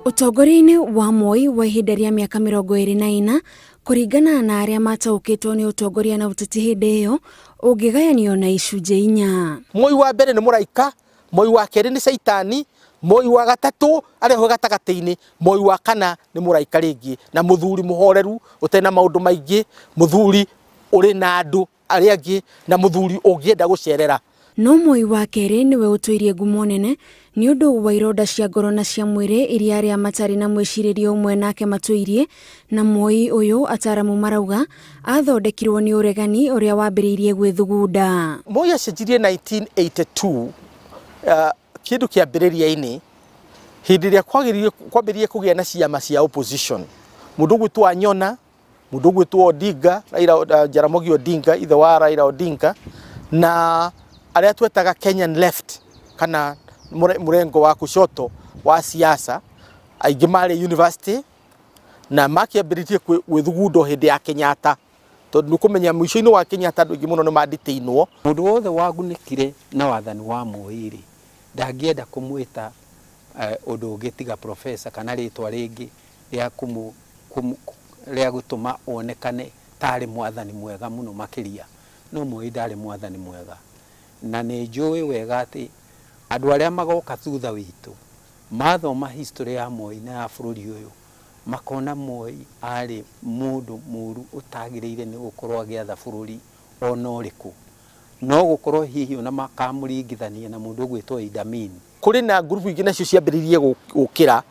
Ũtongoria-inĩ wa Moi wa ihinda rĩa mĩaka 24 kũringana na arĩa mataũkĩtwo nĩ ũtongoria na ũteti hĩndĩ ĩyo ũngĩgayanio na icunjĩ inya. Moi wa mbere nĩ mũraika, Moi wa kerĩ nĩ caitani, Moi wa gatatũ arĩ ho gatagatĩ-inĩ, Moi wa kana nĩ mũraika rĩngĩ, na mũthuri mũhoreru ũtarĩ na maũndũ maingĩ, mũthuri ũrĩ na andũ arĩa angĩ, na mũthuri ũngĩenda gũcerera. No Moi wa kerĩ nĩwe ũtũirie ngumo nene nĩ ũndũ wa ironda cia ngoro na cia mwĩrĩ iria arĩa matarĩ na mwĩcirĩrie ũmwe nake matũirie, na Moi ũyũ ataramu marauga athondekirwo nĩ ũregani ũrĩa wambĩrĩirie gwĩthugunda. Moi acenjirie 1982 kĩndũ kĩambĩrĩria-inĩ hĩndĩ ĩrĩa kwambĩrĩirie kũgĩa na ciama cia opposition. Mũndũ ũgwĩtwo Anyona, mũndũ ũgwĩtwo Odinga, Raila, Jaramogi Odinga, ithe wa Raila Odinga, na arĩa twetaga Kenyan Left kana mũrengo wa kushoto wa siasa, aingĩ marĩ university na makĩambĩrĩirie gwĩthugundwo hĩndĩ ya Kenyatta, tondũ nĩ kũmenya mũico-inĩ wa Kenyatta andũ aingĩ mũno nĩ mandĩtĩinwo. Mũndũ wothe wagunĩkire na wathani wa Moi rĩ, ndangĩenda kũmwĩta ũndũ ũngĩ tiga professor kana rĩtwa rĩngĩ rĩa gũtũma onekane tarĩ mwathani mwega mũno makĩria. No Moi ndarĩ mwathani mwega, na nĩ njũĩ wega atĩ andũ arĩa magoka thutha witũ mathoma history ya Moi na ya bũrũri ũyũ makona Moi arĩ mũndũ mũru ũtagĩrĩire nĩ gũkorwo agĩatha bũrũri ona ũrĩkũ. No gũkorwo hihi ona makamũringithania na mũndũ ũgwĩtwo Idi Amin. Kũrĩ na ngurubu ingĩ nacio ciambĩrĩirie gũkĩra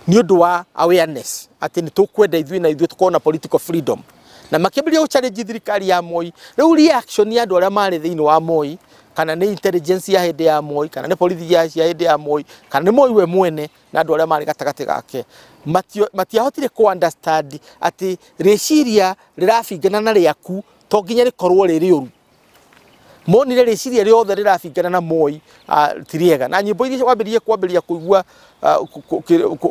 nĩ ũndũ wa awareness atĩ nĩ tũkwenda ithuĩ na ithuĩ tũkorwo na political freedom, na makĩambĩrĩria gũ challenge thirikari ya Moi. Rĩu reaction ya andũ arĩa marĩ thĩinĩ wa Moi, kana nĩ intelligence ya hĩndĩ ya Moi, kana nĩ borithi ya hĩndĩ ya Moi, kana nĩ Moi we mwene na andũ arĩa marĩ gatagatĩ gake, matiahotire kũ understand atĩ rĩciria rĩrabingana na rĩaku to nginya rĩkorwo rĩ rĩũru. Monire rĩciria rĩothe rĩrabingana na Moi ti rĩega, na nyĩmbo iria wambĩrĩrie kwambĩrĩria kũigua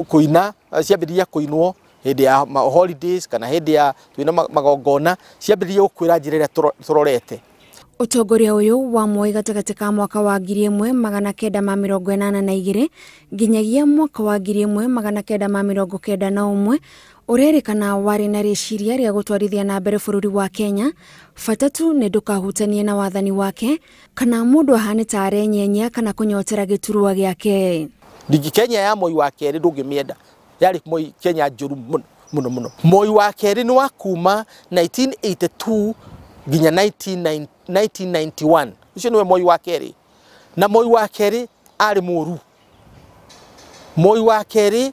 kũina ciambĩrĩria kũinwo hĩndĩ ya holidays kana hĩndĩ ya twĩna magongona, ciambĩrĩria gũkwĩra njĩra ĩrĩa tũrorete. Ũtongoria ũyũ wa Moi gatagatĩ ka mwaka wa 1982 nginyagia mwaka wa 1991 ũrerĩkana warĩ na rĩciria rĩa gũtwarithia na mbere bũrũri wa Kenya, bata tu nĩ ndũkahutanie na wathani wake kana mũndũ ahane ta arenyenya kana kũnyotera gĩturwa gĩake. Ndingi Kenya ya Moi wa kerĩ ndũngĩmĩenda, yarĩ Moi Kenya njũru mũno mũno mũno. Moi wa kerĩ nĩ wa kuma 1982 nginya 1991, ũcio nĩwe Moi wa kerĩ. Na Moi wa kerĩ arĩ mũru. Moi wa kerĩ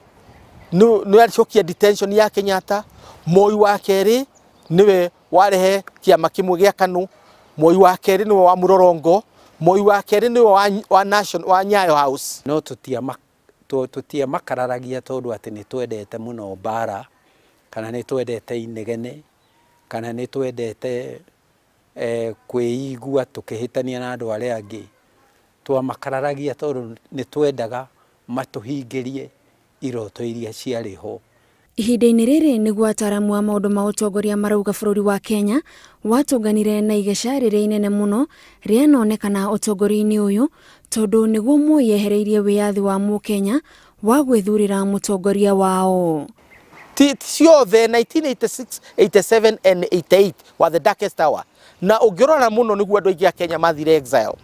nĩ aricokia detention ya Kenyatta. Moi wa kerĩ nĩwe warehe kĩama kĩmwe gĩa KANU. Moi wa kerĩ nĩwe wa mũrorongo. Moi wa kerĩ nĩwe wa Nation, wa Nyayo House. No tũtiamakararagia tondũ atĩ nĩ twendete mũno mbara, kana nĩ twendete inegene, kana nĩ twendete kwĩigua tũkĩhĩtania na andũ arĩa angĩ. Twamakararagia tondũ nĩ twendaga matũhingĩrie iroto iria ciarĩ ho. Ihinda-inĩ rĩrĩ nĩguo ataramu a maũndũ ma ũtongoria marauga bũrũri wa Kenya watũnganire na igeca rĩrĩa inene mũno rĩanonekana ũtongoria-inĩ ũyũ, tondũ nĩguo Moi ehereirie wĩyathi wa mũkenya wa gwĩthurĩra mũtongoria wao. Ciothe 1986, 87 and 88 wa the darkest hour. Na ũngĩrora mũno nĩguo andũ aingĩ a Kenya mathire exile.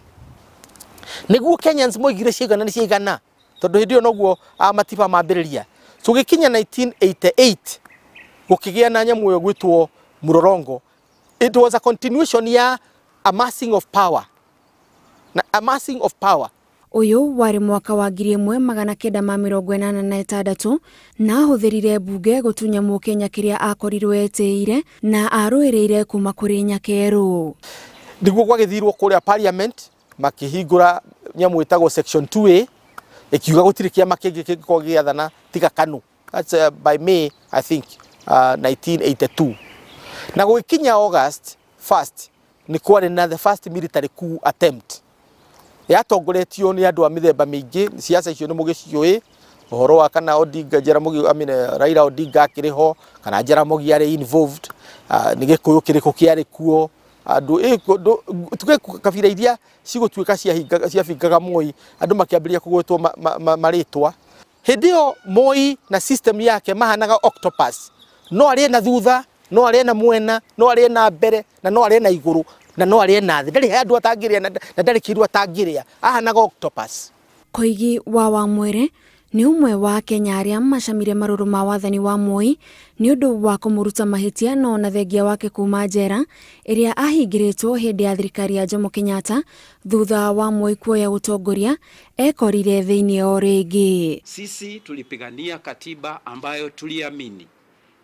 Nĩguo Kenyans moigire ciigana nĩ ciigana, tondũ hĩndĩ ĩyo noguo matiba mambĩrĩria. Tũgĩkinya 1988 gũkĩgĩa na nyamũ ĩyo gwĩtwo mũrorongo. It was a continuation ya amassing of power. Na amassing of power. Ũyũ warĩ mwaka wa 1986 na ahũthĩrire mbunge gũtunya mũkenya kĩrĩa akorirwo etĩire na arũĩrĩire kuma kũrĩ nyakerũ. Nĩguo gwagĩthirwo kũrĩa parliament makĩhingũra nyamũ ĩtagwo section 2A ĩkiuga gũtirĩ kĩama kĩngĩ kĩngĩkorwo gĩgĩathana tiga KANU. That's by May I think 1982. Na gũgĩkinya August 1st nĩ kwarĩ na the first military coup attempt yatongoretio nĩ andũ a mĩthemba mĩingĩ. Siasa icio nĩ mũgĩciũĩ, ũhoro wa kana Odinga, Jaramogi, I mean, Raila Odinga akĩrĩ ho, kana Jaramogi arĩ involved, nĩ gĩkũyũ kĩrĩkũ kĩarĩ kuo, andũ tuge kabira iria cigũtuĩka ciabingaga Moi, andũ makĩambĩrĩria kũgwetwo marĩtwa. Hĩndĩ ĩyo Moi na system yake mahanaga octopus, no arĩe na thutha, no arĩe na mwena, no arĩe na mbere, na no arĩe na igũrũ, na no arĩe na thĩ. Ndarĩ handũ atangĩrĩa na ndarĩ kĩndũ atangĩrĩa, ahanaga octopus. Koigi wa Wamwere nĩ ũmwe wa Kenya arĩa macamire marũrũ ma wathani wa Moi nĩ ũndũ wa kũmũruta mahĩtia no ona thengia wake kuma njera ĩrĩa ahingĩrĩtwo hĩndĩ ya thirikari ya Jomo Kenyatta thutha wa Moi kuoya ũtongoria ekorire thĩinĩ o rĩngĩ. Sisi tulipigania katiba ambayo tuliamini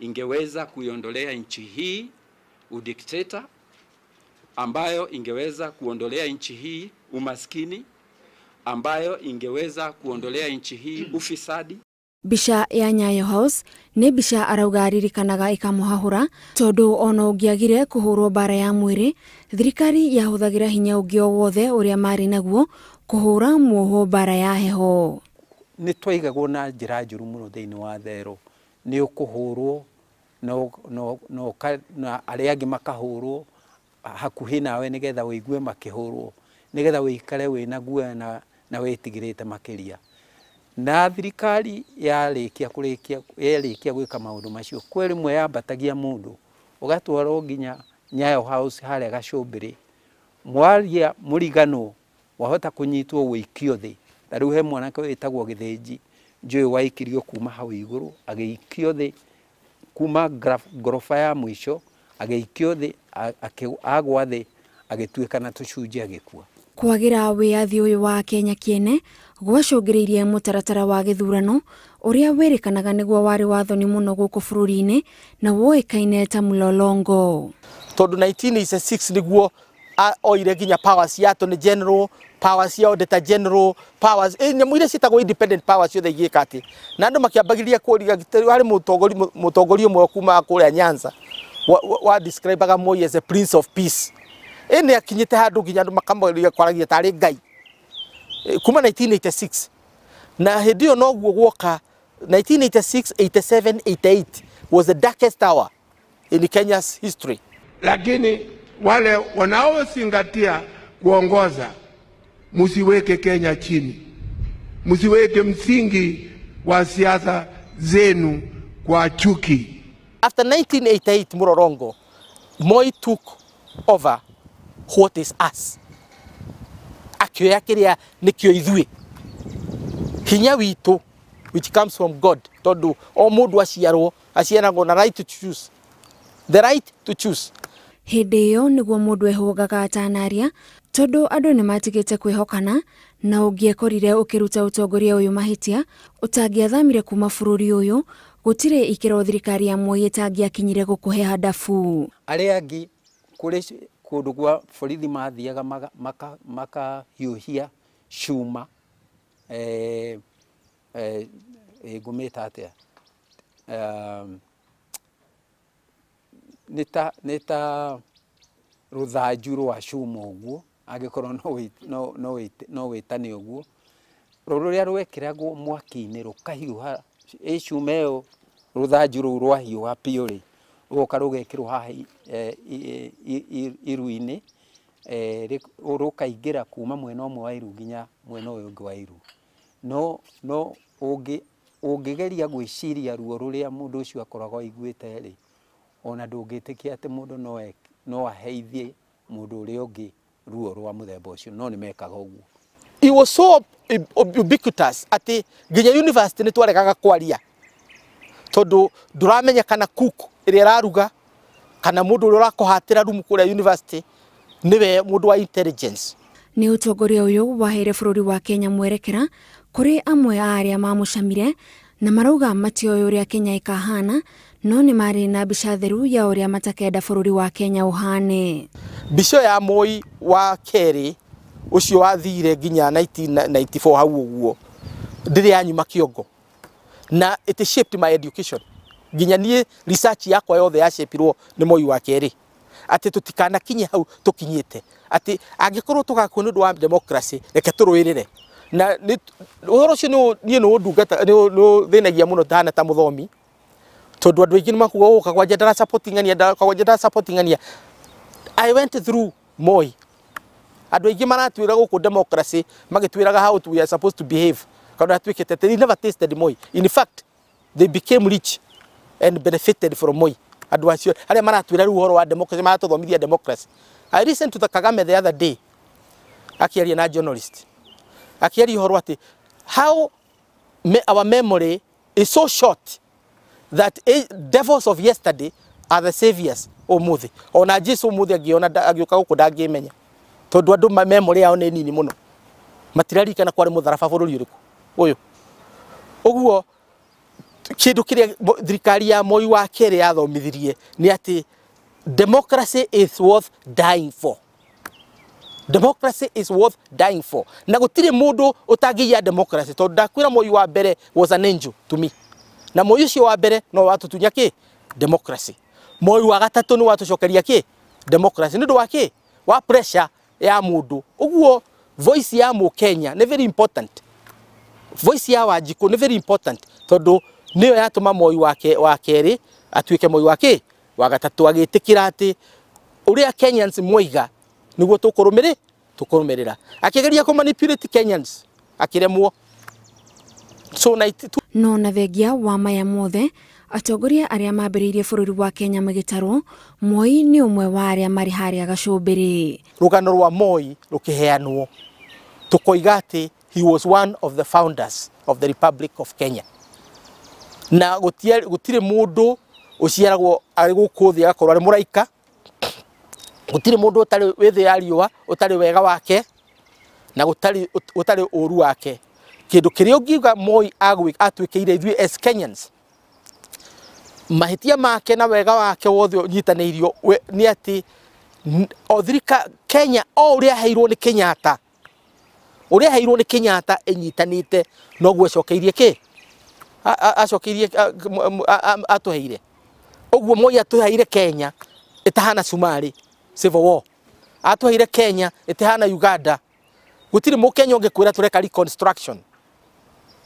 ingeweza kuiondolea nchi hii udikteta, ambayo ingeweza kuondolea nchi hii umaskini, ambayo ingeweza kuondolea nchi hii ufisadi. Mbica ya Nyayo House nĩ mbica arauga aririkanaga ĩkamũhahũra tondũ ona ũngĩagire kũhũrwo mbara ya mwĩrĩ thirikari yahũthagĩra hinya ũngĩ o wothe ũrĩa marĩ naguo kũhũra muohwo mbara ya heho. Nĩ twaigagwo na njĩra njũru mũno thĩinĩ wa thero, nĩ ũkũhũrwo na arĩa angĩ makahũrwo hakuhĩ nawe nĩgetha ũigue makĩhũrwo, nĩgetha ũikare wĩna guoya na wĩtigĩrĩte makĩria. Na thirikari yarĩkia gwĩka maũndũ macio kwĩ rĩmwe yambatagia mũndũ ũgatwarwo nginya Nyayo House harĩa Gacũmbĩrĩ, mwaria mũriganwo wahota kũnyitwo wĩikio thĩ. Ta rĩu he mwanake wĩtagwo Gĩthĩnji njũĩ waikirio kuma hau igũrũ agĩikio thĩ kuma ngoroba ya mũico agĩikio thĩ, agwa thĩ agĩtuĩka na tũcunjĩ agĩkua. Kwagĩra wĩyathi ũyũ wa Kenya kĩene gwacũngĩrĩirie mũtaratara wa gĩthurano ũrĩa wĩrĩkanaga nĩguo warĩ wathoni mũno gũkũ bũrũri-inĩ na woĩkaine ta mlolongo. Tondũ 1986 nĩguo oire nginya powers ya Attorney General, powers ya Auditor General, powers nyamũ iria ciĩtagwo independent powers ciothe igĩka atĩ, na andũ makĩambagĩrĩria kũriga harĩ mũtongoria ũmwe kuma kũrĩa Nyanza wa describeaga Moi as a prince of peace. Ĩnĩ akinyĩte handũ nginya andũ makamũgeria kwaragia tarĩ Ngai kuma 1986, na hĩndĩ ĩyo noguo guoka 1986, 87, 88 was the darkest hour in Kenya's history. Lakini wale wanaozingatia kuongoza, msiweke Kenya chini, msiweke msingi wa siasa zenu kwa chuki. After 1988 Mlolongo, Moi took over what is us. Akioya kĩrĩa nĩkĩo ithuĩ, hinya witũ which comes from God, tondũ o mũndũ aciarwo aciaragwo na right to choose, the right to choose. Hĩndĩ ĩyo nĩguo mũndũ ehũgaga atanaria tondũ andũ nĩmatigĩte kwĩhokana na ũngĩekorire ũkĩruta ũtongoria ũyũ mahĩtia ũtangĩathamire kuma bũrũri ũyũ gũtirĩ ikĩro thirikari ya Moi ĩtangĩakinyire gũkũhe handabu. Arĩa angĩ kũrĩ kũndũ gwa borithi mathiaga makahiũhia cuma ngũmĩta atĩa, nĩ ta rũthanju rwa cuma ũguo, angĩkorwo no wĩtane ũguo, rũrĩa rwekĩragwo mwaki-inĩ rũkahiũha, ĩ cuma ĩyo rũthanju rũu rwahiũha biũ rĩ, rũgoka rũgekĩrwo haha iru-inĩ, rũkaingĩra kuma mwena ũmwe wa iru nginya mwena ũyũ ũngĩ wa iru. No ũngĩgeria gwĩciria ruo rũrĩa mũndũ ũcio akoragwo aiguĩte rĩ, ona ndũngĩtĩkia atĩ mũndũ no aheithie mũndũ ũrĩa ũngĩ ruo rwa mũthemba ũcio, no nĩ mekaga ũguo. It was so ubiquitous atĩ nginya university nĩ twaregaga kwaria tondũ ndũramenya kana cook ĩrĩa ĩraruga kana mũndũ ũrĩa ũrakũhatĩra rumu kũrĩa university nĩwe mũndũ wa intelligence. Nĩ ũtongoria ũyũ waheire bũrũri wa Kenya mwerekera kũrĩ amwe a arĩa mamũcamire na marauga matioĩ ũrĩa Kenya ĩkahana, no nĩ marĩ na mbica theru ya ũrĩa matakenda bũrũri wa Kenya ũhane. Mbica ya Moi wa kerĩ ũcio wathire nginya 1994 hau ũguo ndĩrĩ yanyuma kĩongo, na it shaped my education. Nginya niĩ research yakwa yothe yashapirwo nĩ Moi wa kerĩ, atĩ tũtikanakinye hau tũkinyĩte, atĩ angĩkorwo tũgakua nĩ ũndũ wa democracy reke tũrũĩrĩre. Na ũhoro ũcio niĩ nĩ ũndungata nĩ ũthĩnagia mũno ndahana ta mũthomi, tondũ andũ aingĩ nĩ makuga ũũ Kagwanja ndara support ng'ania, Kagwanja ndara support ng'ania. I went through Moi. Andũ aingĩ maratwĩra gũkũ democracy magĩtwĩraga how we are supposed to behave. Kana atuĩkĩte they never tasted Moi. In fact, they became rich and benefited from Moi. Andũ acio arĩa maratwĩra rĩu ũhoro wa democracy, maratũthomithia democracy. I listened to the Kagame the other day akĩaria na journalist, akĩaria ũhoro atĩ how our memory is so short that devils of yesterday are the saviors ũmũthĩ. Ona Jesu ũmũthĩ angĩona agĩũka gũkũ ndangĩmenya, tondũ andũ memory yao nĩ nini mũno, matirarikana kwarĩ mũtharaba bũrũri ũrĩkũ ũyũ. Ũguo kĩndũ kĩrĩa thirikari ya Moi wa kerĩ yathomithirie nĩ atĩ democracy is worth dying for. Democracy is worth dying for. Na gũtirĩ mũndũ ũtangĩiya democracy, tondũ ndakwĩra Moi wa mbere was an angel to me. Na Moi ũcio wa mbere no watũtunya kĩ? Democracy. Moi wa gatatũ nĩ watũcokeria kĩ? Democracy. Nĩ ũndũ wa kĩ? Wa pressure ya mũndũ. Ũguo voice ya Mũkenya nĩ very important. Voice ya Wanjikũ nĩ very important, tondũ nĩyo yatũma Moi wa kerĩ atuĩke Moi wa kĩ? Wa gatatũ, agĩtĩkĩra atĩ ũrĩa Kenyans moiga nĩguo tũkũrũmĩrĩra. Akĩgeria kũ manipulate Kenyans akĩremwo. So no na thengia wa maya mothe, atongoria arĩa mambĩrĩirie bũrũri wa Kenya magĩtarwo, Moi nĩ ũmwe wa arĩa marĩ harĩa gacũmbĩrĩ. Rũgano rwa Moi rũkĩheanwo tũkoiga atĩ he was one of the founders of the Republic of Kenya. Na gũtirĩ mũndũ ũciaragwo arĩ gũkũ thĩ agakorwo arĩ mũraika, gũtirĩ mũndũ ũtarĩ wĩ thĩ ya riũa ũtarĩ wega wake na gũtarĩ ũru wake. Kĩndũ kĩrĩa ũngiuga Moi atuĩkĩire ithuĩ as Kenyans, mahĩtia make na wega wake wothe ũnyitanĩirio nĩ atĩ o thirika Kenya o ũrĩa aheirwo nĩ Kenyatta, ũrĩa aheirwo nĩ Kenyatta ĩnyitanĩte noguo acokeirie kĩ? Acokeirie atũheire. Ũguo Moi atũheire Kenya ĩtahana Somali civil war, atũheire Kenya ĩtahana Uganda. Gũtirĩ mũkenya ũngĩkwĩra tũreka reconstruction,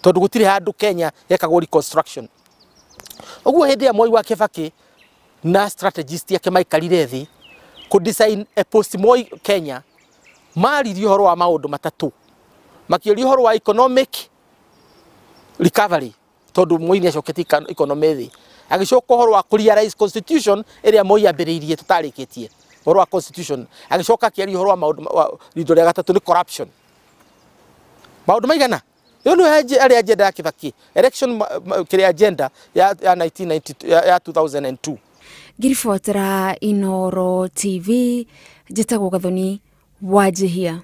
tondũ gũtirĩ handũ Kenya yekagwo reconstruction. Ũguo hĩndĩ ya Moi wa Kibaki na strategist yake maikarire thĩ kũ design a post Moi Kenya, maririe ũhoro wa maũndũ matatũ. Makĩaria ũhoro wa economic recovery, tondũ Moi nĩ acoketie economy thĩ. Agĩcoka ũhoro wa kũ realize constitution ĩrĩa Moi ambĩrĩirie tũtarĩkĩtie, ũhoro wa constitution. Agĩcoka akĩaria ũhoro wa maũndũ, rindo rĩa gatatũ nĩ corruption. Maũndũ maigana? Ĩyo nĩyo arĩ agenda ya Kibaki, election kĩrĩa agenda ya 1992 ya 2002. Ngiribotera Inooro TV, njĩtagwo Gathoni Wanjihia.